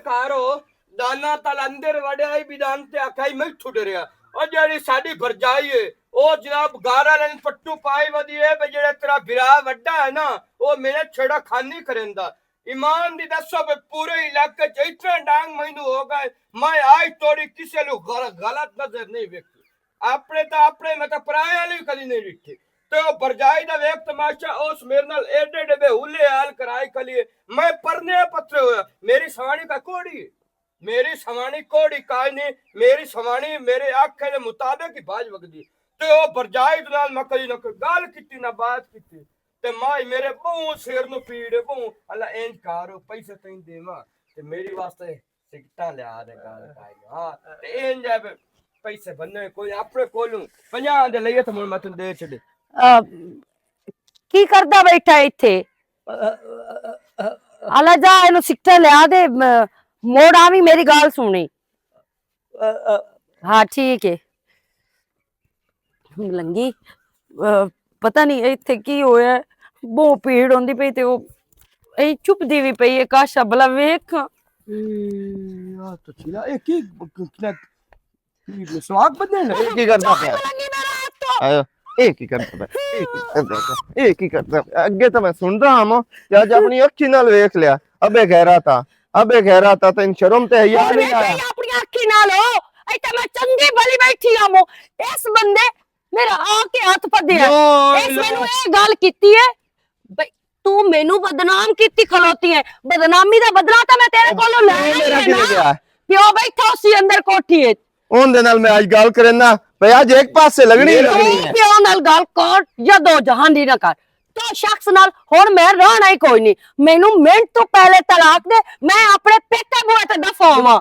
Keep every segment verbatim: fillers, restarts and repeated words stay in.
سارو، دانا تل اندر وڑیا ہی بدان تے آکھیا ہی میتھوں ڈریا۔ او جیڑی ساڈی بھرجائی ہے، او جناب گاراں لین پٹو پائی ودی ہے، بے جیڑا تیرا بھرا وڈا ہے نا، او میرے چھڑا خانی کریندا۔ ایمان دی دسو بے پورے علاقے چ اتنا ڈانگ مینوں ہو گئے، میں آج توڑی کسے نوں غل-، غلط نظر نہیں ویکھی۔ اپنے تاں اپنے، میں تاں پرایاں لئی کدی نہیں ڈٹھے۔ تے او بھرجائی دا ویکھ تماشا، اس میرے نال ایڈے ایڈے بے حولے حال کرائے کلیے، میں پرنے پترے ہویا، میری سوانی کا کوڑی ہے۔ میری سوانی کوڑی کائے نہیں، میری سوانی میرے آکھے دے مطابق ہی باج وگدی۔ تے او برجائی دے نال میں کدی نہ کوئی گل کیتی، نہ بات کیتی۔ تے مائی میرے بہوں سر نو پیڑ ہے، بہوں اللہ اینج کارو، پیسے تین دیواں۔ تے میری واسطے سگٹاں لیا دے گل کائے نہیں۔ ہاں، تے اینج ہے بے پیسے بننے کوئی اپنے کولوں پنجاہ دے لئیے تے مڑ میں تن دے چھڈے۔ آ، کی کردا بیٹھا ہے ایتھے؟ آلا جا، اینو سکٹا لیا دے، م-، موڑ آویں، میری گال سنی۔ ہاں، ٹھیک ہے۔ لنگی، آ، پتہ نہیں ایتھے کی ہویا ہے، بہت پیڑ ہوندی پئی تے او ایں چپ دی وی پئی ہے، کاشا بلا ویکھ۔ اے یار، تو چلا، اے کی، کی، کی، سواگ بدلن لگے؟ اے کی کردا پیا؟ آیو، اے کی کردا پیا؟ اے کی کردا پیا؟ اے کی کردا پیا؟ اگے تو میں سندا ہاں کہ اج اپنی اکھی نال ویکھ لیا۔ ابے خیرا تھا، ابے خیرا تھا، تین شرم تے حیا نہیں آیا؟ اپنی اکھی نال ہو، ایتھے میں چنگی بلی بیٹھی ہاں۔ اس بندے میرا آ کے ہاتھ پدیا۔ اس مینوں اے گل کیتی ہے، بھئی، تو مینوں بدنام کیتی کھلوتی ہے۔ بدنامی دا بدلہ تے میں تیرے کولوں لے آئی ہاں نا۔ پیو بیٹھا اسی اندر کوٹھی ہے۔ اون دے نال میں اج گل کرنا، بھئی اج ایک پاسے لگنی ہی لگنی ہے۔ پیو نال گل کر یا دو جہان دی نہ کر، تو شخص نال ہن میں رہنا ہی کوئی نہیں۔ مینوں منٹ تو پہلے طلاق دے، میں اپنے پیکے بوئے تے دفع ہواں۔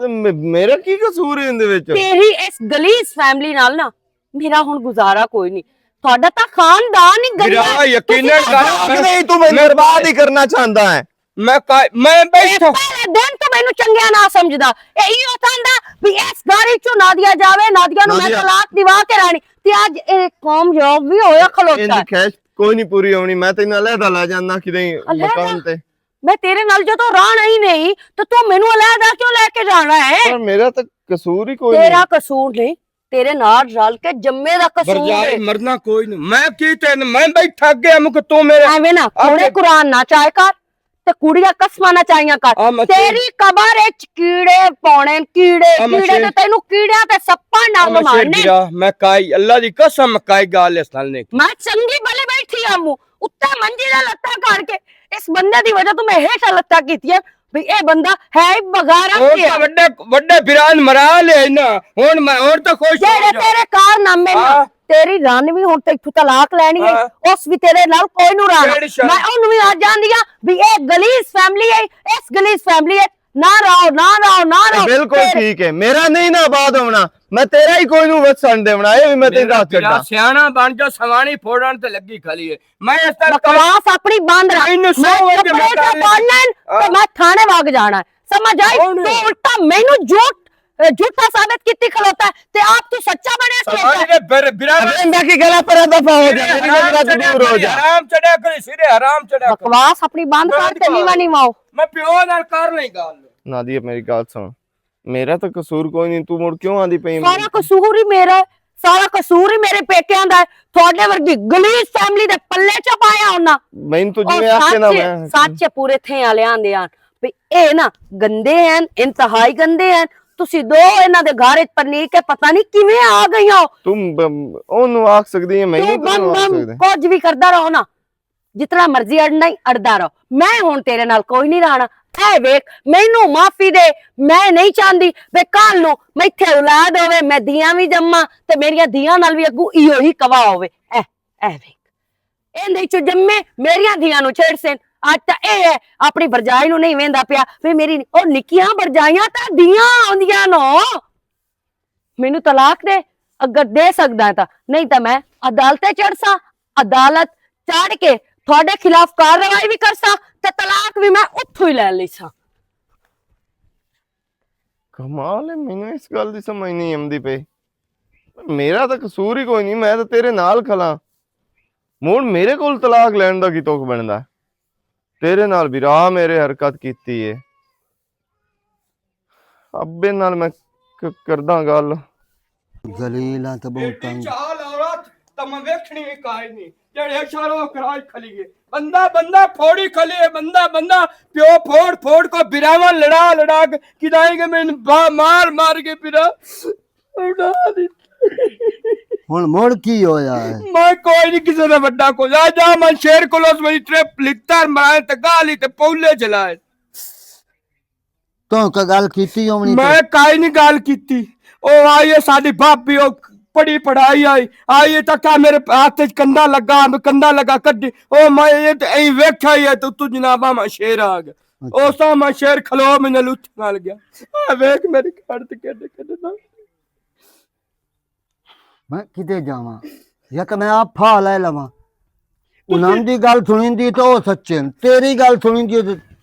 میرا کی قصور ہے ان دے وچ؟ تیری اس گلیز فیملی نال نا میرا ہن گزارا کوئی نہیں۔ تہاڈا تاں خاندان ہی گندا ہے۔ یقیناً تساں نہیں، تو میں برباد ہی کرنا چاہندا ہے۔ میں کا-، میں بیٹھا۔ پہلے دن تو مینوں چنگیا نہ سمجھدا۔ اے ایہو چاہندا بھی اس گھر وچوں نادیا جاوے، نادیا نوں میں طلاق دیوا کے رانی۔ تے اج اے کامیاب بھی ہویا کھلوتا ہے۔ خواہش کوئی نہیں پوری ہونی، میں تینوں علیحدہ لے جانا کدے مکان تے۔ میں تیرے نال جو تو راہنا ہی نہیں، تو تو مینوں علیحدہ کیوں لے کے جانا ہے؟ پر میرا تو قصور ہی کوئی نہیں۔ تیرا قصور نہیں، تیرے نال رل کے جمے دا قصور ہے۔ مرنا کوئی نہیں۔ میں کی تین، میں بھائی تھک گیا، مک تو میرے ایویں نہ، کوڑے قرآن نہ چائے کر، تے کوڑیاں قسماں نہ چائیاں کر۔ تیری قبر وچ کیڑے پونے، کیڑے، کیڑے تے تینوں کیڑیاں تے سپاں نال مارنے۔ میں کائی، اللہ دی قسم، میں کائی گال اس نال نہیں۔ میں چنگی بھلی بیٹھی ہاں، اتے منجی دا لتاں کر کے اس بندے دی وجہ تو میں ہیٹا لتاں کیتیاں۔ بھی اے بندہ ہے ہی بغیرت۔ ہن تے وڈے، وڈے بران مرا لے نا۔ ہن میں، ہن تے خوش ہو جا۔ تیرے کارنامے نا، تیری رن بھی ہن تے اتھوں طلاق لینی ہے، اس بھی تیرے نال کوئی نو رانا۔ میں اونوں بھی آ جاندی ہاں بھی اے گلیز فیملی ہے، اس گلیز فیملی ہے، نہ راو، نہ راو، نہ راو۔ بالکل ٹھیک ہے، میرا نہیں نا آباد ہونا، میں تیرا ہی کوئی نو وسن دیونا، اے بھی میں تیرا دس چھڈا۔ سیانا بن جا، سوانی پھوڑن تے لگی کھلی ہے۔ میں اس طرح بکواس اپنی بند رکھ۔ میں کپڑے چا پڑھنا ہے تو میں تھانے وگ جانا ہے۔ سمجھ آئی؟ تو الٹا مینوں جھوٹ، جھوٹا ثابت کیتی کھلوتا ہے تے آپ تو سچا بنیا کھلوتا ہے۔ ارے میں کی گلا پر دفعہ ہو جائے، میری نظر سے دور ہو جائے۔ حرام چڑھیا کری، سرے حرام چڑھیا کری۔ بکواس اپنی بند کر تے نیوا نیوا ہو۔ میں پیو نال کر لیں گل۔ نادیہ، میری گل سن، میرا تو قصور کوئی نہیں، تو مڑ کیوں آندی پئی؟ سارا قصور ہی میرا ہے، سارا قصور ہی میرے پیکیاں دا ہے۔ تھوڑے ورگی گلیز فیملی دے پلے چ پایا ہونا۔ میں تو جی میں آکھے نہ، میں سچ ہے، پورے تھے والے آندے آن بھی اے نا گندے ہیں، انتہائی گندے ہیں۔ تسی دو انہاں دے گھر وچ پرنی کے پتہ نہیں کیویں آ گئی ہو۔ تم ب-، اونوں آکھ سکدی ہے، میں تو نہیں بم بم کچھ بھی کردا رہو نا۔ جتنا مرضی اڑنا ہی اڑدا رہو، میں ہن تیرے نال کوئی نہیں رہنا۔ اے ویکھ، مینوں معافی دے، میں نہیں چاہندی بے کل نوں میتھے اولاد ہووے، میں دیاں وی جماں تے میریاں دیاں نال وی اگوں ایہو ہی کوا ہووے۔ اے، اے ویکھ، ایندے چوں جمے میریاں دیاں نوں چھیڑ سن۔ اج تاں اے ہے، اپنی برجائی نوں نہیں ویندا پیا وی میری او نکیاں برجائیاں تاں دیاں ہوندیاں نو۔ مینوں طلاق دے، اگر دے سکدا ہے تاں، نہیں تاں میں عدالت چڑھ ساں، عدالت چڑھ کے تھوڑے خلاف کارروائی بھی کر ساں تے طلاق بھی میں اتھوں ہی لے لئی ساں۔ کمال ہے، مینوں اس گل دی سمجھ نہیں آمدی پئی۔ میرا تاں قصور ہی کوئی نہیں، میں تاں تیرے نال کھلا۔ مڑ میرے کول طلاق لین دا کی توک بندا؟ تیرے نال بھی راہ میرے حرکت کیتی ہے۔ ابے نال میں ک- کردا گل۔ ذلیل آں تے بہت ایڈی تنگ۔ چال عورت تاں میں ویکھنی وی کائے نہیں۔ جڑے اشاروں کراج کھلی ہے۔ بندہ، بندہ پھوڑی کھلی ہے، بندہ، بندہ پیو پھوڑ، پھوڑ کو براواں لڑا، لڑا کے کدائیں گے میں با-، مار، مار کے برا اڑا دی۔ ہن مڑ کی ہویا ہے؟ میں کوئی نہیں کسے دا وڈا کو۔ جا، جا، میں شیر کولو اس میری ٹرپ لکھتا، مراں تے گالی تے پولے چلائے۔ تو کوئی گل کیتی ہوونی تے؟ میں کائی نہیں گل کیتی۔ او آئی ہے ساڈی بھابی، او پڑھی پڑھائی آئی، آئی ہے تاں کیا میرے ہاتھ وچ کندا لگا، کندا لگا کڈی۔ او میں یہ تے ایہہ ویکھیا ہی ہے تے اتوں جناباں میں شیر آ گیا۔ اچھا۔ او سا میں شیر کھلو میں نال اتھے نال گیا۔ آ ویکھ میرے گھر تے کڈے کڈے نال۔ میں کدے جاواں؟ یا کہ میں آپ پھا لے لواں؟ انہاں دی گل سنیندی تے او سچے ہن، تیری گل سنیندی تے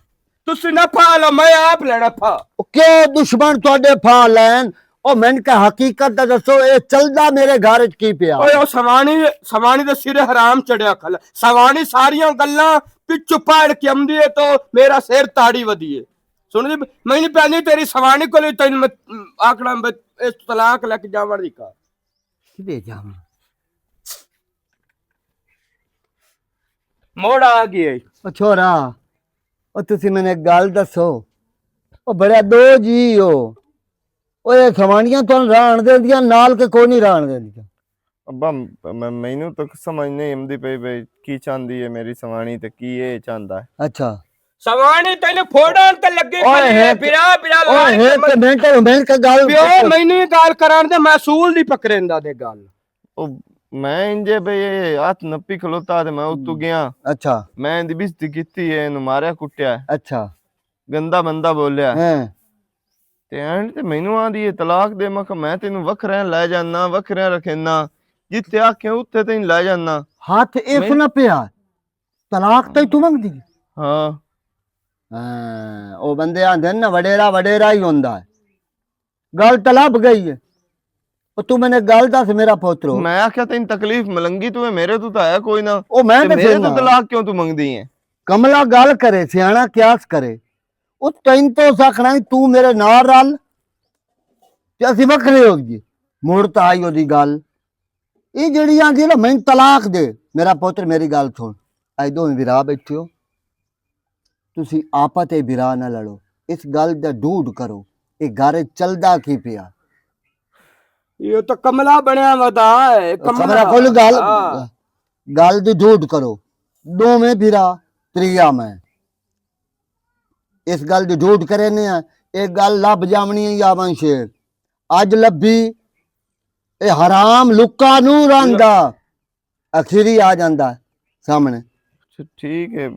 تسی نہ پھا لو، میں آپ لینا پھا۔ او کیوں دشمن تہاڈے پھا لین؟ او مین کہ حقیقت دا دسو، اے چلدا میرے گھر وچ کی پیا؟ اوئے، او سوانی، سوانی دے سرے حرام چڑھیا کھلا۔ سوانی ساریاں گلاں پچھوں پڑھ کے آمدی ہے تو میرا سر تاڑی ودی ہے۔ سن جی، میں نہیں پہنی تیری سوانی کو، نہیں تین میں آکڑا اس طلاق لے کے جاوڑ دی کا۔ کدے جاواں؟ موڑ آ گئی ہے۔ او چھوڑا، او تسی مینوں ایک گل دسو، او بڑا دو جی ہو، او اے سوانیاں توں رہن دیندیاں، نال کے کوئی نہیں رہن دیندیاں۔ ابا، م-، م-، مینوں تو سمجھ نہیں آمدی پئی بھئی کی چاہندی ہے میری سوانی تے کی اے چاہندا ہے۔ اچھا۔ سوانی تینوں پھوڑن تے لگی اوئے کھڑی ہے، ہے، برا، برا اوئے لائن ہے، تے میں کہ، میں کہ گل پیو، مینوں یہ گل کران دے، میں اصول دی پکڑیندا دے گل۔ او، میں انجے بھئی یہ ہاتھ نپی کھلوتا تے میں اتو ہوں۔ گیا۔ اچھا۔ میں اندی بےزتی کیتی ہے، اینوں ماریا کٹیا ہے۔ اچھا۔ گندا مندا بولیا۔ ہاں۔ تے اینڈ تے مینوں آندی ہے طلاق دے، میں کہ میں تینوں وکھرے لے جانا، وکھرے رکھنا۔ جتھے آکھے اتھے تینوں لے جانا۔ ہاتھ اس میں نہ پیا۔ طلاق تے تو منگ دی۔ ہاں۔ ہاں، او بندے آندے نا وڈیرا، وڈیرا ہی ہوندا ہے۔ گل تے لب گئی ہے۔ او تو میں نے گل دس میرا پوترو۔ میں آکھیا تین تکلیف ملنگی تو ہے، میرے تو تا ہے کوئی نہ۔ او میں تے تے میرے پھر تو نہ۔ طلاق کیوں تو منگدی ہے؟ کملا گل کرے، سیانا قیاس کرے۔ او تین تو سکھنا ہی تو میرے نال رل، تے اسی وکھرے ہو گئے۔ مڑ تا آئی او دی گل۔ اے جڑی آندی ہے نا، میں طلاق دے۔ میرا پتر، میری گل سن۔ اج دوویں بھرا بیٹھے ہو، تسی آپت اے بھرا نہ لڑو۔ اس گل دا ڈوڈ کرو، اے گھر چلدا کی پیا؟ یہ تو کملا بنیا ودا ہے، کملا۔ کملا کول گل، ہاں۔ گل دی ڈوڈ کرو۔ دوویں بھرا، تریا میں۔ اس گل دی ڈوڈ کرے نے آ، اے گل لب جاونی ہے یا ون شیر۔ اج لبھی، اے حرام لکا نو راندا۔ اخیری آ جاندا ہے سامنے۔ اچھا، ٹھیک ہے،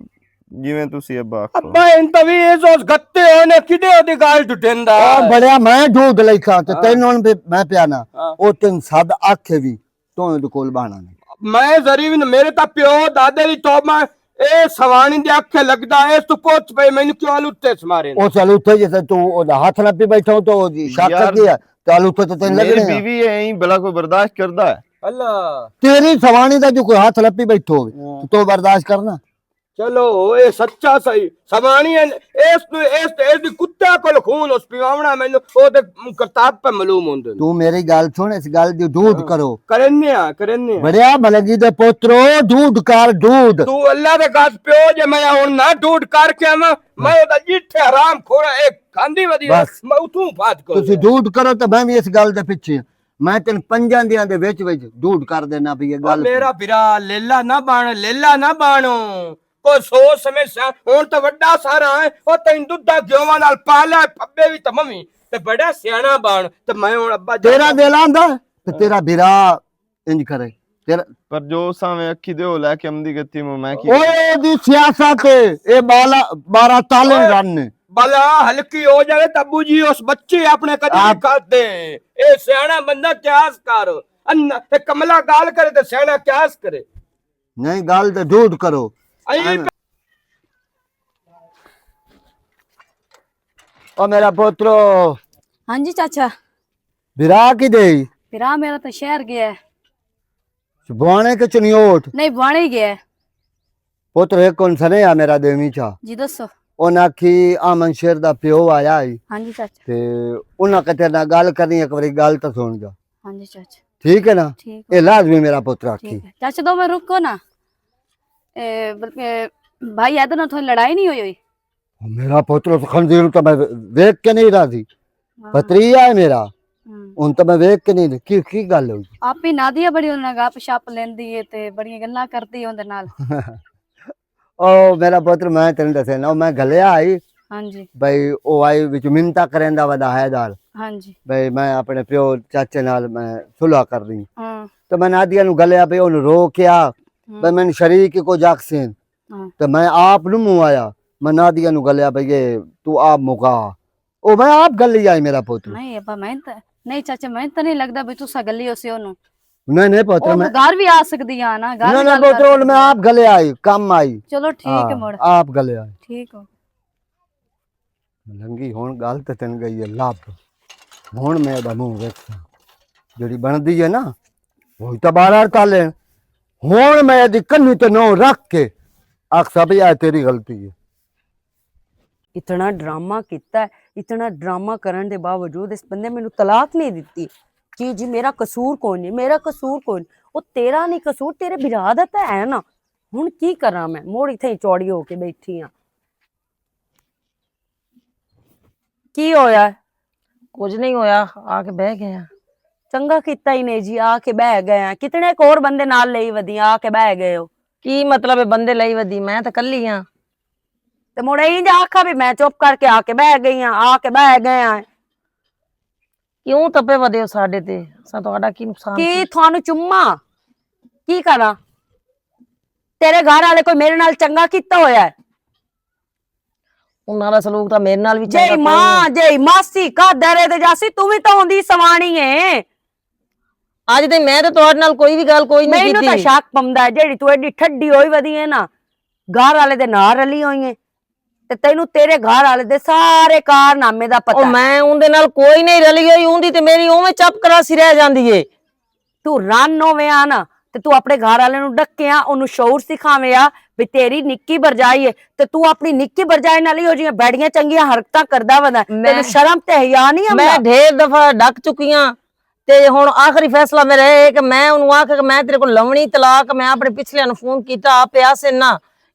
جویں تسی ابا آکھو۔ ابا، ان توی اس اس گتے ہوئے نے کدے اودی گل ڈڈیندا او ہے؟ بڑیا میں ڈھوڈ لئی کھا تے ہاں۔ تین ہن بھی میں پیا نا۔ ہاں۔ او تین سد آکھے بھی، تو اودے کول بہانا نہیں۔ میں ذری بھی نہ، میرے تا پیو دادے دی توبہ، اے سوانی دے آکھے لگدا، اس تو پوچھ پے مینوں کیوں الوتے سمارے نے؟ او چلو اتھے جے تو او دا ہاتھ نہ پی بیٹھا ہو تو او دی شک یار، کر دیا۔ چلو اتھے تو تین میری لگنے ہیں۔ بیوی ہے، این بلا کوئی برداشت کردا ہے؟ اللہ۔ تیری سوانی دا جو کوئی ہاتھ لپی بیٹھو ہوئے، ہاں۔ تو برداشت کرنا۔ چلو، اے سچا سہی۔ سوانی ہے، اس نو، اس، اس دی کتیا کول خون اس پیواونا مینوں، او تے کرتاب پہ معلوم ہوندے نے۔ تو میری گل سن، اس گل دی ڈوڈ ہاں۔ کرو۔ کرنے آ، کرنے آ۔ بڑیا ملنگی دے پوترو، ڈوڈ کر، ڈوڈ۔ تو اللہ دے گھر پیو جے میں ہن نہ ڈوڈ کر کے آواں، میں او دا جٹھے حرام کھوڑا، اے کھاندی ودی، بس۔ میں اتھوں بات کو تسی ڈوڈ کرو تے میں وی اس گل دے پچھے ہاں۔ میں تین پنجاں دیاں دے وچ وچ ڈوڈ کر دینا بھی یہ او گل۔ میرا بھرا، لیلا نہ بن، لیلا نہ بنو۔ کوئی سوچ سمجھ سا، ہن تے وڈا سارا ہے، او تین دودھا گیواں نال پالا ہے، پھبے وی تے ممی، تے بڑا سیانا بن، تے میں ہن ابا جان تیرا دل آندا ہے، تے تیرا بھرا انج کرے۔ تیرا پر جو ساویں اکھی دے ہو لے کے امدی گتی مو میں کی اوئے دی سیاست ہے، اے بالا، بارہ تالے اوئے، رن نے۔ بلا ہلکی ہو جائے تبو جی، اس بچی اپنے کدی آپ نہیں کھاتے۔ اے سیانا بندہ قیاس کر۔ ان-، اے کملا گال کرے تے سیانا قیاس کرے۔ نہیں، گل تے جھوٹ کرو۔ ائی ایویں۔ او میرا پوترو۔ ہاں جی چاچا۔ بھرا کی دے؟ بھرا میرا تو شہر گیا ہے۔ بوانے کے چنیوٹ؟ نہیں، بوانے ہی گیا ہے۔ پوترو، ایک کون سنے آ میرا دیوی چا؟ جی دسو۔ انہاں آکھی، "آمن شیر دا پیو آیا ای ہاں جی چاچا۔ تے انہاں کتے نال گل کرنی، ایک واری گل تاں سن جا۔" ہاں جی چاچا۔ ٹھیک ہے نا؟ ٹھیک ہو۔ اے لازمی میرا پتر آکھی۔ ٹھیک ہے۔ چاچا، دو منٹ رکو نا۔ اے، بلکہ بھائی، ادھر نہ تھوڑی لڑائی نہیں ہوئی ہوئی؟ میرا پتر اس خنزیر تو میں ویکھ کے نہیں راضی۔ ہاں۔ پتری ہے میرا۔ ہوں۔ ہن تو میں ویکھ کے نہیں، کی، کی گل ہوئی؟ آپ ہی نادیا بڑی انہاں نال گپ شپ لیندی ہے تے بڑیاں گلاں کردی ہے اندر نال۔ او میرا پتر، میں تینوں دسے نا، میں گلیا آئی۔ ہاں جی۔ بھئی، او آئی وچ منتا کریندا ودا ہے دال۔ ہاں جی۔ بھئی، میں اپنے پیو چاچے نال میں صلح کر رہی ہوں۔ ہاں۔ تو میں نادیا نو گلیا، بھئی، اونوں رو کیا؟ ہوں۔ بھئی، میں شریک کو جاکسین۔ ہاں۔ تو میں آپ نو منہ آیا، میں نادیا نو گلیا، بھئی، یہ تو آپ مکا۔ او میں آپ گل ہی آئی میرا پتر۔ نہیں ابا، میں تو، نہیں چاچا، میں تو نہیں لگدا بھی تسا گلی ہو سی اونوں۔ نہیں، نہیں پتر، او میں گھر بھی آ سکدی آ نا، گھر نہ، بھی نہ گل پتر، کر اون میں سکدی آ۔ آپ گلے آئی، کم آئی۔ چلو ٹھیک ہے ہاں، مڑ۔ آپ گلے آئی۔ ٹھیک ہو۔ ملنگی ہن گل تے تن گئی ہے لب۔ ہن میں دا منہ ویکھاں۔ جڑی بندی ہے نا، وہی تو بارہ اڑتالیس۔ ہن میں دی کنی تے نو رکھ کے آکھسا بھی اے تیری غلطی ہے۔ اتنا ڈرامہ کیتا ہے، اتنا ڈرامہ کرن دے باوجود اس بندے مینوں طلاق نہیں دتی۔ جی، جی، میرا قصور کوئی نہیں، میرا قصور کوئی نہیں۔ او تیرا نہیں قصور، تیرے بھرا دا تے ہے نا۔ ہن کی کراں میں؟ موڑ اتھے ہی چوڑی ہو کے بیٹھی ہاں۔ کی ہویا؟ کچھ نہیں ہویا، آ کے بہہ گئے آں۔ چنگا کیتا ہی نہیں جی، آ کے بہہ گئے آں۔ کتنے ایک اور بندے نال لئی ودی، آ کے بہہ گئے ہو۔ کی مطلب ہے بندے لئی ودی؟ میں تے کلی آں۔ تے مڑ اینج آکھا بھی میں چپ کر کے آ کے بہہ گئی آں، آ کے بہہ گئے آں۔ کیوں تپے ودے ہو ساڈے تے؟ اساں تہاڈا کی نقصان کی کیتا؟ تھانوں چما؟ کی کراں؟ تیرے گھر والے کوئی میرے نال چنگا کیتا ہویا ہے؟ انہاں دا سلوک تاں میرے نال وی چنگا کوئی نہیں۔ جے ماسی کا درے تے جاسی، تو وی تاں ہوندی سوانی ہے۔ اج تے میں تے تہاڈے نال کوئی وی گل کوئی نہیں کیتی۔ مینوں تاں شک پوندا ہے، جیڑی تو ایڈی ٹھڈی ہوئی ودی ہے نا، گھر والے دے نال رلی ہوئی ہے، تے تینوں تیرے گھر والے دے سارے کارنامے دا پتہ ہے۔ میں اوندے نال کوئی نہیں رلی ہوئی، اوندی تے میری اوویں چپ کراسی رہ جاندی ہے۔ تو رن ہووے آ نا، تے تو اپنے گھر والے نوں ڈکے آ، اونوں شعور سکھاوے آ، بھی تیری نکی برجائی ہے، تے تو اپنی نکی برجائی نال ہی ہو جیاں بیڑیاں چنگیاں حرکتاں کردا وندا ہے۔ تینوں شرم تے حیا نہیں آندا؟ میں ڈھیر دفعہ ڈک چکی ہاں، تے ہن آخری فیصلہ میرا اے ہے کہ میں اونوں آکھیا کہ میں تیرے کول لونی طلاق، میں اپنے پچھلیاں نوں فون کیتا، آپ آسن نا،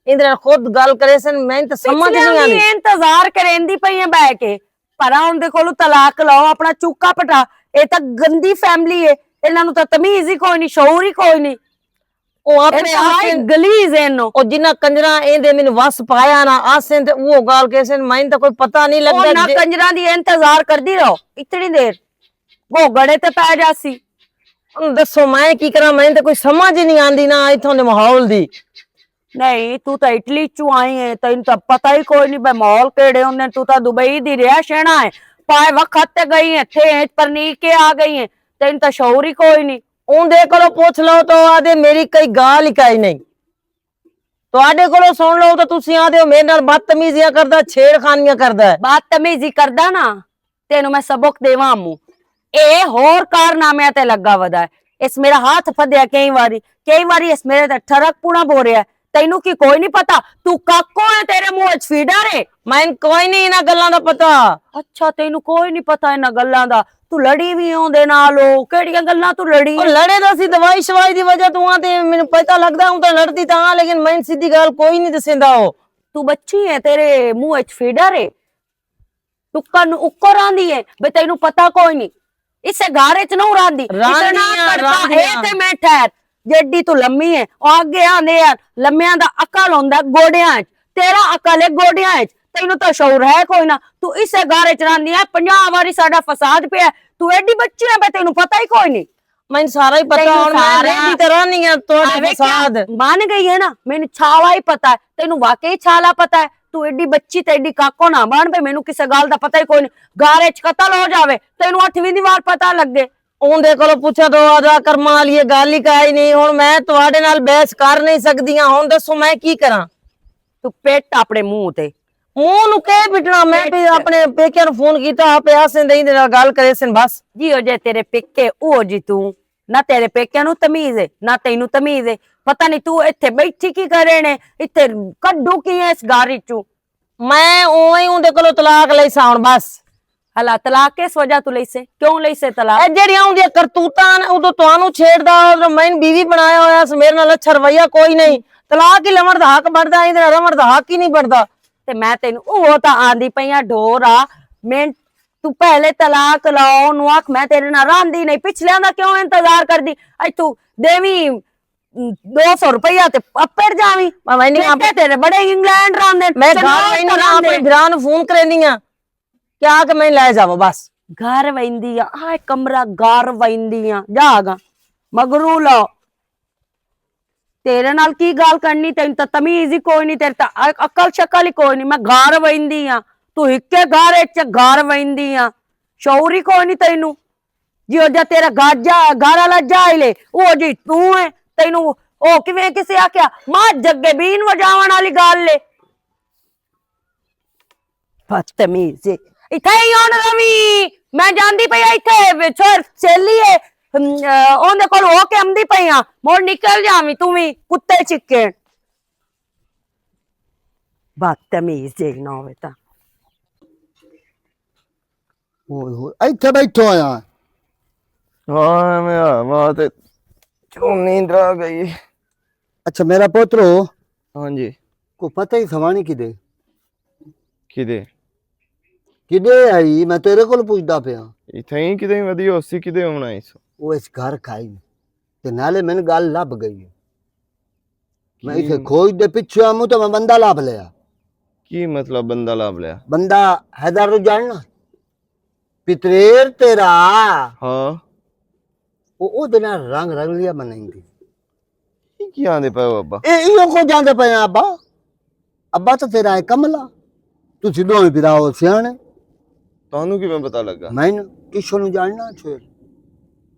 ایندے نال خود گل کرے سن، میں تے سمجھ نہیں آندی۔ انتظار کریندی پئی ہیں بہ کے، پر آن دے کولوں طلاق لو، اپنا چوکا پٹا۔ اے تاں گندی فیملی ہے، انہاں نوں تاں تمیز ہی کوئی نہیں، شعور ہی کوئی نہیں۔ او اپنے آسن گلیز ہیں نو۔ او جنہاں کنجراں ایندے مینوں وس پایا نا آسن تے او گال کیسن، میں تے کوئی پتہ نہیں لگدا۔ او نہ کنجراں دی انتظار کردی رہو اتنی دیر۔ گھوگڑے تے پے جاسی۔ ہن دسو میں کی کراں، میں تے کوئی سمجھ ہی نہیں آندی نا اتھوں دے ماحول دی۔ نہیں، تو تاں اٹلی چوں آئی ہے، تینوں تاں پتہ ہی کوئی نہیں بے ماحول کیڑے ہوندے نے۔ تو تاں دبئی دی رہیا شینا ہے، پائے وقت تے گئی ہے، تھے پرنی کے آ گئی ہے، تینوں تاں شعور ہی کوئی نہیں۔ اوندے کولوں پوچھ لو تو آدے میری کوئی گال ہی کائی نہیں۔ تہاڈے کولوں سن لو تے تسی آندے ہو میرے نال بدتمیزیاں کردا، چھیڑخانیاں کردا ہے۔ بدتمیزی کردا نا، تینوں میں سبق دیواں امو۔ اے ہور کارنامے تے لگا ودا ہے۔ اس میرا ہاتھ پھدیا کئی واری، کئی واری اس میرے تے ٹھرک پونا بو رہیا ہے۔ تینوں کی کوئی نہیں پتا؟ تو کاکو ہے، تیرے منہ وچ فیڈر ہے۔ میں کوئی نہیں انہاں گلاں دا پتا۔ اچھا، تینوں کوئی نہیں پتا انہاں گلاں دا؟ تو لڑی وی اوندے نال ہو، کیڑیاں گلاں تو لڑی؟ او لڑے دا سی دوائی شوائی دی وجہ تو آں تے مینوں پتہ لگدا ہوں تاں لڑدی تاں آں، لیکن میں سیدھی گل کوئی نہیں دسیندا ہو۔ تو بچی ہے، تیرے منہ وچ فیڈر ہے۔ تو کن اکو راندی ہے، بے تینوں پتہ کوئی نہیں۔ اسے گھر وچ نہ راندی۔ اتنا کڑکا اے تے میں ٹھہر، جیڈی تو لمی ہے، او اگے آندے یار، لمیاں دا عقل ہوندا گوڈیاں وچ، تیرا عقل ہے گوڈیاں وچ، تینوں تاں شعور ہے کوئی نہ۔ تو اسے گھر وچ راندی ہے، پنجاہ واری ساڈا فساد پیا ہے، تو ایڈی بچی ہے بے تینوں پتہ ہی کوئی نہیں۔ میں سارا ہی پتا، تینوں ہن میں سارا ویندی تے رہنی آں تہاڈے فساد۔ من گئی ہے نا، مینوں چھالا ہی پتا ہے، تینوں واقعی چھالا پتا ہے۔ تو ایڈی بچی تے ایڈی کاکو نہ بن پے، مینوں کسے گل دا پتا ہی کوئی نہیں۔ گھر وچ قتل ہو جاوے، تینوں اٹھویں دی وار پتا لگے۔ اوندے کولوں پوچھاں تو آدھا کرماں والی اے گل ہی کائی نہیں۔ ہن میں تہاڈے نال بحث کر نہیں سکدی ہاں، ہن دسو میں کی کراں؟ تو پٹ اپنے منہ تے۔ منہ نو کے پٹنا؟ میں پٹ۔ اپنے پیکیاں نو فون کیتا، آپ آسن دے ایندے نال گل کرے سن بس۔ جی او جے تیرے پیکے، او جی تو۔ نہ تیرے پیکیاں نو تمیز ہے، نہ تینوں تمیز ہے۔ پتہ نہیں تو ایتھے بیٹھی کی کرنے، ایتھے کڈو کی ہے اس گھر وچوں؟ میں اوویں ہی اوندے کولوں طلاق لئی سا ہن بس۔ ہلا طلاق کس وجہ تو لئی سے؟ کیوں لئی سے طلاق؟ اے جڑیاں اوندیاں کرتوتاں نے، ادوں تانوں چھیڑدا، ادوں میں بیوی بنایا ہویا سی، میرے نال اچھا رویہ کوئی نہیں۔ طلاق ہی لوݨ دا حق بندا، ایندے نال رہݨ دا حق ہی نہیں بندا۔ تے میں تینوں اوہ تاں آندی پئی آں، ڈھور آ، میں تو پہلے طلاق لاؤ، نو آکھ میں تیرے نال راندی نہیں، پچھلیاں دا کیوں انتظار کردی؟ اج تو دیویں دو سو روپیہ تے اپڑ جاویں۔ میں نہیں، ٹھیک ہے، تیرے بڑے انگلینڈ راندے، میں گھر چنگا ویندی آں، راندے۔ اپنے بھرا نوں فون کریندی آں، کیا کہ میں لے جاواں بس۔ گھر ویندی آں، آہ کمرہ گھر ویندی آں، جا گا مگرو لو۔ تیرے نال کی گل کرنی؟ تینوں تاں تمیز ہی کوئی نہیں، تیرے تاں ع-، عقل شکل ہی کوئی نہیں۔ میں گھر ویندی آں، تو ہکے گھر اچ گھر ویندی آں، شعور ہی کوئی نہیں تینوں۔ جی او جا تیرا گھر جا، گھر والا جاہل ہے، او جی تو ہے۔ تینوں او کیویں کسے آکھیا؟ ماں جگے بین وجاون والی گل ہے۔ بدتمیز ہے۔ اتھے ہی ہن روی، میں جاندی پئی آں، اتھے چھوڑ سیلی ہے، ہم، اہ، اوندے کول ہو کے آندی پئی آں، مڑ نکل جاویں تو وی کتے چکے۔ بدتمیز ہے نہ ہوے تاں۔ اوئے ہوئے، ایتھے بیٹھو آیا۔ ہاں، میں آیا، میں تے چلو نیند آ گئی۔ اچھا، میرا پوترو، ہاں جی۔ کو پتہ ہی سوانی کدے؟ کدے؟ کدے آئی؟ میں تیرے کول پوچھدا پیا۔ اتھے ہی کدے ودی ہوسی، کدے ہونا اس؟ وہ اس گھر کھائی تے نالے مینوں گل لب گئی ہے۔ میں کی؟ اتھے کھوج دے پچھے آموں تے میں بندہ لب لیا۔ کی مطلب بندہ لب لیا؟ بندہ حیدر نوں جاننا؟ پتریر تیرا۔ ہاں۔ او، او دے نال رنگ رنگ لیا منائیں دی۔ کی، کی آندے پئے ہو ابا؟ اے ایہو کو جاندے پئے آں ابا۔ ابا تو تیرا ہے کملا۔ تسی دوویں بھرا ہو سیانے۔ تانوں کیویں پتہ لگا؟ میں نا کسے نوں جاننا چھوڑ۔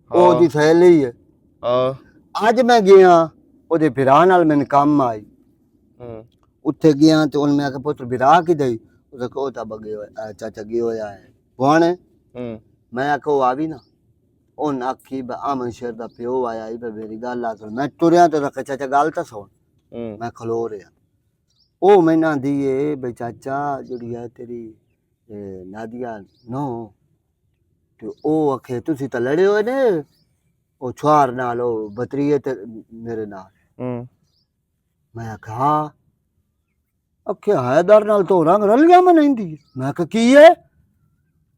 او ہاں۔ دی سہیلی ہے۔ ہاں۔ اج میں گیا، او دے بھرا نال میں کم آئی۔ ہوں۔ اتھے گیا تے ان میں آکھیا، "پتر بھرا کی دئی؟" اس آکھیا، "او تاں بگے ہوئے، اے چاچا گیا ہویا ہے۔ بوانے۔" ہوں۔ میں آکھیا، "او آوی نا۔" ان آکھی، "بے آمن شیر دا پیو آیا ہی، بے میری گل آ سن۔" میں ٹریا تے آکھیا، "چاچا گل تاں سن۔" ہوں۔ میں کھلو رہیا۔ او میں نہ دی اے، بے چاچا، جڑی ہے تیری، اے، نادیہ نو، تے او آکھے، "تسی تاں لڑے ہوئے نے، او چھوار نال، او بتریے تے میرے نال۔" ہوں۔ میں آکھیا، "ہاں۔" آکھیا، "حیدر نال تو رنگ رلیاں منائندی ہے۔" میں آکھیا، "کی ہے؟"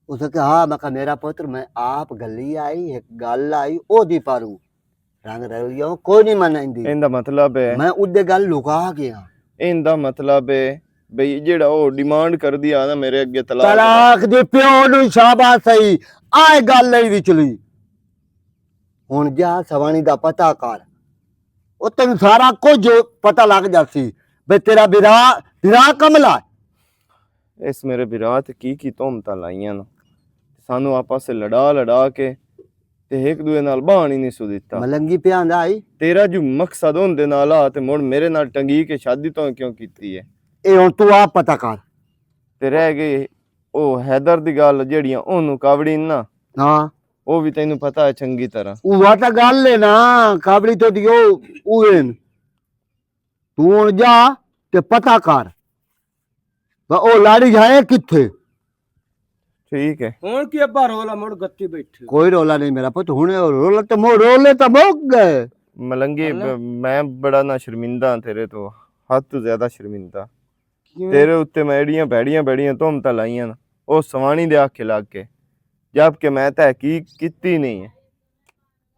اس نے کہا، ہاں، میں کہا، "میرا پتر، میں آپ گلی آئی، ایک گل آئی، او دی پارو رنگ رلیاں کوئی نہیں منائندی۔" ایندا مطلب ہے میں اودے گل لکا گیا۔ ایندا مطلب ہے بھئی جیڑا او ڈیمانڈ کر دیا نا میرے اگے طلاق دا۔ طلاق دے پیو نوں شاباش سہی، آئے گل نہیں وچلی۔ ہن جا سوانی دا پتہ کر۔ او تینوں سارا کچھ پتہ لگ جاسی۔ بے تیرا بھرا، بھرا کملا ہے۔ اس میرے بھرا تے کی کی تہمتاں لائیاں نا۔ سانوں آپس سے لڑا لڑا کے تے ایک دوے نال بہان ہی نہیں سو دتا۔ ملنگی پیا آندا آئی۔ تیرا جو مقصد ہوندے نال آ تے مڑ میرے نال ٹنگی کے شادی تو کیوں کیتی ہے؟ اے ہن تو آپ پتہ کر۔ تے رہ گئی او حیدر دی گل جیڑیاں اونوں کاوڑی نا۔ ہاں۔ او وی تینوں پتہ ہے چنگی طرح۔ او وا تاں گل ہے نا، کاوڑی تو دیو، او وین۔ تو ہن جا تے پتہ کر۔ وا او لاڑی جائے کتھے؟ ٹھیک ہے۔ ہن کی ابا رولا مڑ گتی بیٹھے؟ کوئی رولا نہیں میرا پت، ہن او رولا تے مو-، رولے تے مک گئے۔ ملنگی، اللہ۔ ب-، میں بڑا نہ شرمندہ ہاں تیرے تو، حد تو زیادہ شرمندہ۔ کیوں؟ تیرے اُتے میں ایڈیاں بھیڑیاں بھیڑیاں تہمتاں لائیاں نا، او سوانی دے آکھے لگ کے، جبکہ میں تحقیق کیتی نہیں ہے۔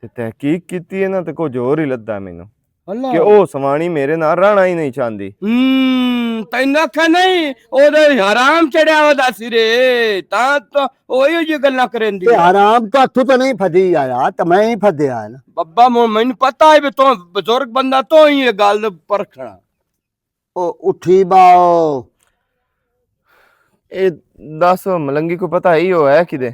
تے تحقیق کیتی ہے نا، تے کچھ ہور ہی لدا مینوں۔ اللہ۔ کہ او سوانی میرے نال رہنا ہی نہیں چاہندی۔ ہم، تینوں آکھیا نہیں، او دے حرام چڑھیا ہویا سی رے، تاں تو او ایہو جی گلاں کریندی تے ہے۔ حرام تو اتھوں تو نہیں پھدی آیا، تے میں ہی پھدیا ہے نا۔ بابا، مو-، مینوں پتہ ہے بھی تو بزرگ بندہ، تو ہی یہ گل پرکھنا۔ او اٹھی باؤ۔ اے دس ملنگی کو پتہ ہی ہو ہے کدے؟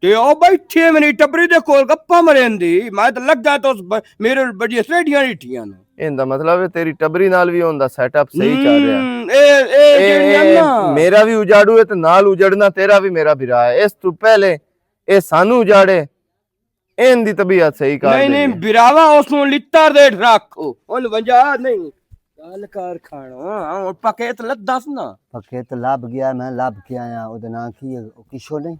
تے او بیٹھے منی ٹبری دے کول گپاں مریندی، میں تے لگا تے اس ب-، میرے بڑی سیڑھیاں ریٹھیاں نے۔ ایندا مطلب ہے تیری ٹبری نال وی اوندا سیٹ اپ صحیح چل رہا ہے۔ ہم، اے، اے اے، جیڑیاں اے، نا۔ میرا وی اجاڑو ہے تے نال اجڑنا تیرا وی میرا بھرا ہے۔ اس تو پہلے اے سانو اجاڑے، این دی طبیعت صحیح کر نہیں، نہیں، دینی۔ براوا اس نوں لتر دے رکھ، او ونجا نہیں۔ گل کر کھانا، ہاں، ہن پکے تے لد دس نا۔ پکے تے لب گیا، میں لب کے آیا، او دے ناں کی ہے؟ او کشو نہیں؟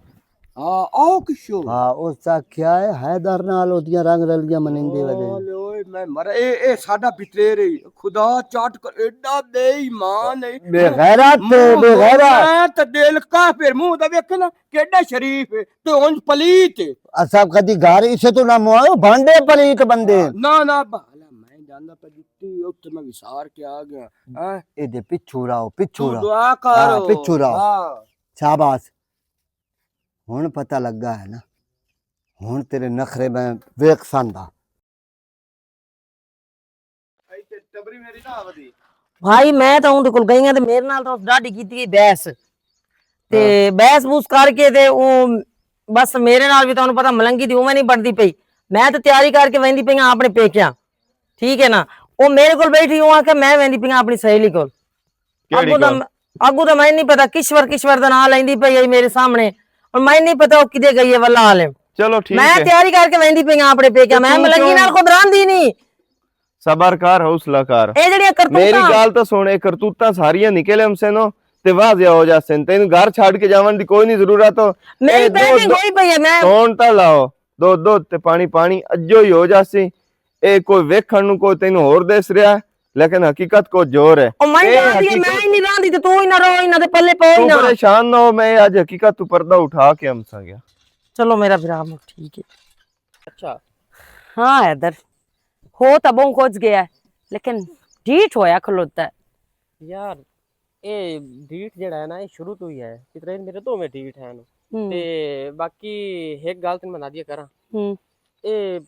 ہاں، او کشو۔ ہاں، اس دا کیا ہے؟ حیدر نال اودیاں رنگ رلیاں منیندے ودے۔ اوئے، اوئے، میں مر، اے، اے ساڈا پترے رہی۔ خدا چٹ کر، ایڈا بے ایمان ہے۔ بے غیرت، منہ بے غیرت۔ میں تے دل کافر، منہ دا ویکھ نا، کیڈا شریف ہے، تے اونج پلیت ہے۔ اساں کدی گھر اسے تو نہ مواؤ، بانڈے پلیت بندے۔ نہ، نہ، بھالا، میں جاندا پہ جتی، اتھے میں وسار کے آ گیا۔ ہاں؟ اے دے پچھو راو، پچھو تو راو۔ دعا کر۔ ہاں، پچھو راو۔ ہاں۔ شاباش۔ ہن پتہ لگا ہے نا، ہن تیرے نخرے میں ویکھ ساندا۔ بھائی، میں تاں اوندے کول گئی ہاں تے میرے نال تاں اس ڈاڈی کیتی گئی بحث۔ تے ہاں۔ بحث بوس کر کے تے او بس میرے نال وی تانوں پتہ ملنگی دی اوویں نہیں بنتی پئی۔ میں تے تیاری کر کے ویندی پئی ہاں اپنے پیکیاں۔ ٹھیک ہے نا؟ او میرے کول بیٹھی ہوں آ کے میں ویندی پئی ہاں اپنی سہیلی کول۔ کیڑی اگوں دا کول؟ اگوں دا میں نہیں پتا، کشور، کشور دا نام لیندی پئی ہے میرے سامنے۔ اور میں نہیں پتا او کدے گئی ہے، واللہ عالم۔ چلو ٹھیک میں ہے۔ تیاری کر کے ویندی پئی ہاں اپنے پیکے، تے میں تو ملنگی کیوں نال خود راندی نہیں۔ صبر کر، حوصلہ کر۔ اے جڑیاں کرتوتاں میری گل تاں سن، اے کرتوتاں ساریاں نکل ہم سے نو، تے واضح ہو جاسن۔ تینوں گھر چھڈ کے جاون دی کوئی نہیں ضرورت۔ میری اے دو، پیکنگ دو، ہوئی پئی ہے، میں سون تاں لاؤ، دو، دو تے پانی، پانی اجو ہی ہو جاسی۔ اے کوئی ویکھن نوں کوئی تینوں ہور دس رہیا ہے، لیکن حقیقت کو زور ہے۔ او میں اے جان دی، حقیقت میں ہی نہیں راندی تے تو ہی نہ رو، انہاں دے پلے پو ہی تو نہ۔ پریشان نہ ہو، میں اج حقیقت تو پردہ اٹھا کے ہم سا گیا۔ چلو میرا بھرا، ٹھیک ہے۔ اچھا۔ ہاں حیدر، ہو تاں بہوں کچھ گیا ہے، لیکن ڈھیٹ ہویا کھلوتا ہے۔ یار، اے ڈھیٹ جڑا ہے نا، اے شروع تو ہی ہے۔ پترے میرے تو میں ڈھیٹ ہے نا۔ ہوں۔ تے باقی ایک گل تین بتا دیا کراں۔ ہوں۔ اے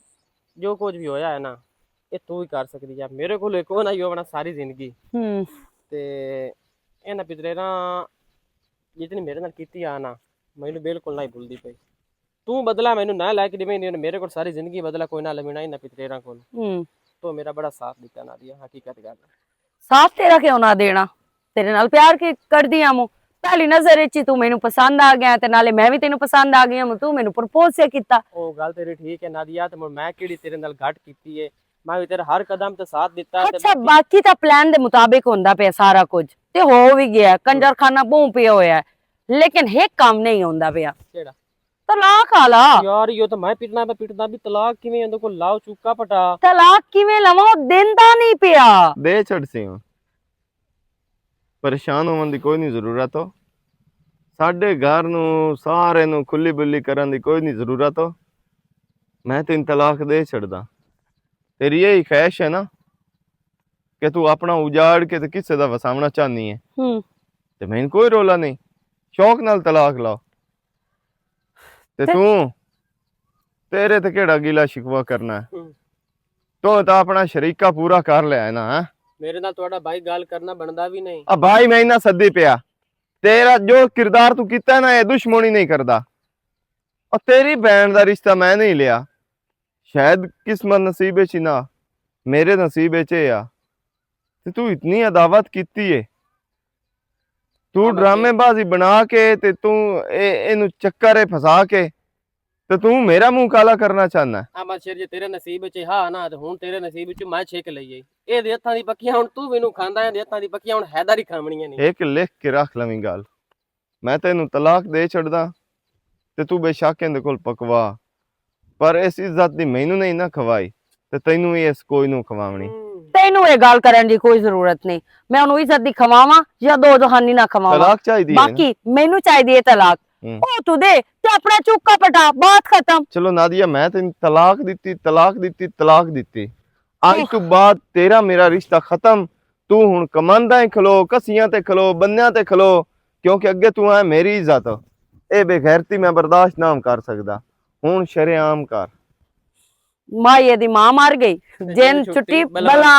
جو کچھ بھی ہویا ہے نا، اے تو ہی کر سکدی ہے۔ میرے کول کوئی نہ ہی ہونا ساری زندگی۔ ہوں۔ تے اے نہ پترے نا، جتنی میرے نال کیتی آ نا، مینوں بالکل نہ ہی بھلدی پئی۔ تو بدلہ مینوں نہ لے کے دیویں، میرے کول ساری زندگی بدلہ کوئی نہ لوینا، انہاں پتریراں کول۔ ہوں۔ تو میرا بڑا ساتھ دتا نادیہ، حقیقت گل ہے۔ ساتھ تیرا کیوں نہ دینا؟ تیرے نال پیار کی کردی آں موں۔ پہلی نظر وچ ہی تو مینوں پسند آ گیا، تے نالے میں وی تینوں پسند آ گئی ہاں، تو مینوں پرپوز سے کیتا۔ او گل تیری ٹھیک ہے نادیہ، تے مڑ میں کیڑی تیرے نال گھٹ کیتی ہے؟ میں وی تیرا ہر قدم تے ساتھ دتا، تے اچھا، باقی باقی تاں پلان دے مطابق ہوندا پیا سارا کچھ، تے ہو وی گیا، کنجر خانہ بہوں پیا ہویا ہے، لیکن ایک کام نہیں ہوندا پیا۔ کیڑا؟ طلاق آلا۔ یار، یہ تو میں پٹنا پہ پٹنا بھی، طلاق کیویں اندے کول لاؤ، چکا پٹا۔ طلاق کیویں لواں، او دیندا نہیں پیا۔ دے چھڑ سی ہوں۔ پریشان ہون دی کوئی نہیں ضرورت ہو۔ ساڈے گھر نو سارے نو کھلی بلی کرن دی کوئی نہیں ضرورت ہو۔ میں تین طلاق دے چھڑدا۔ تیری یہی خواہش ہے نا کہ تو اپنا اجاڑ کے تے کسے دا وساونا چاہنی ہے۔ ہوں۔ تے میں کوئی رولا نہیں، شوق نال طلاق لاؤ۔ تے تے توں، تیرے تے کیڑا گلا شکوہ کرنا ہے؟ ہوں۔ تو تاں اپنا شریکہ پورا کر لیا ہے نا، ہاں؟ میرے نال تہاڈا بھائی گل کرنا بندا وی نہیں۔ آ بھائی میں انہاں سدی پیا۔ تیرا جو کردار تو کیتا ہے نا، یہ دشمنی نہیں کردا۔ اور تیری بہن دا رشتہ میں نہیں لیا۔ شاید قسمت نصیب وچ ہی نہ، میرے نصیب وچ اے آ۔ تے تو اتنی عداوت کیتی ہے۔ تو ڈرامے بازی بنا کے تے تو اے، اینو چکر اے پھسا کے تے تو میرا منہ کالا کرنا چاہنا ہے۔ احمد شیر جی تیرے نصیب وچ ہا نا، تے ہن تیرے نصیب وچ میں چھک لئی ہے۔ اے دے ہتھاں دی پکیاں ہن تو وینوں کھاندا ہے، دے ہتھاں دی پکیاں ہن حیدر ہی کھاونیاں نے۔ ایک لکھ کے رکھ لویں گل۔ میں تینوں طلاق دے چھڈدا تے تو بے شک ایندے کول پکوا، پر اس عزت دی مینوں نہیں نہ کھوائی تے تینوں وی اس کوئی نوں کھواونی۔ تینوں اے گل کرن دی کوئی ضرورت نہیں۔ میں اونوں عزت دی کھواواں یا دو جہانی نہ کھواواں۔ طلاق چاہیدی ہے نا؟ باقی مینوں چاہیدی ہے طلاق۔ ہوں۔ او تو دے تے اپنا چوکا پٹا، بات ختم۔ چلو نادیہ، میں تینوں طلاق دتی، طلاق دتی، طلاق دتی۔ اج تو بعد تیرا میرا رشتہ ختم۔ تو ہن کماندا ہی کھلو، کسیاں تے کھلو، بندیاں تے کھلو، کیونکہ اگے تو ہے میری عزت۔ اے بے غیرتی میں برداشت نہ کر سکدا۔ ہن شرعام کر۔ مائی دی ماں مر گئی، جن جن چھٹی چھٹی بلا۔ بلا۔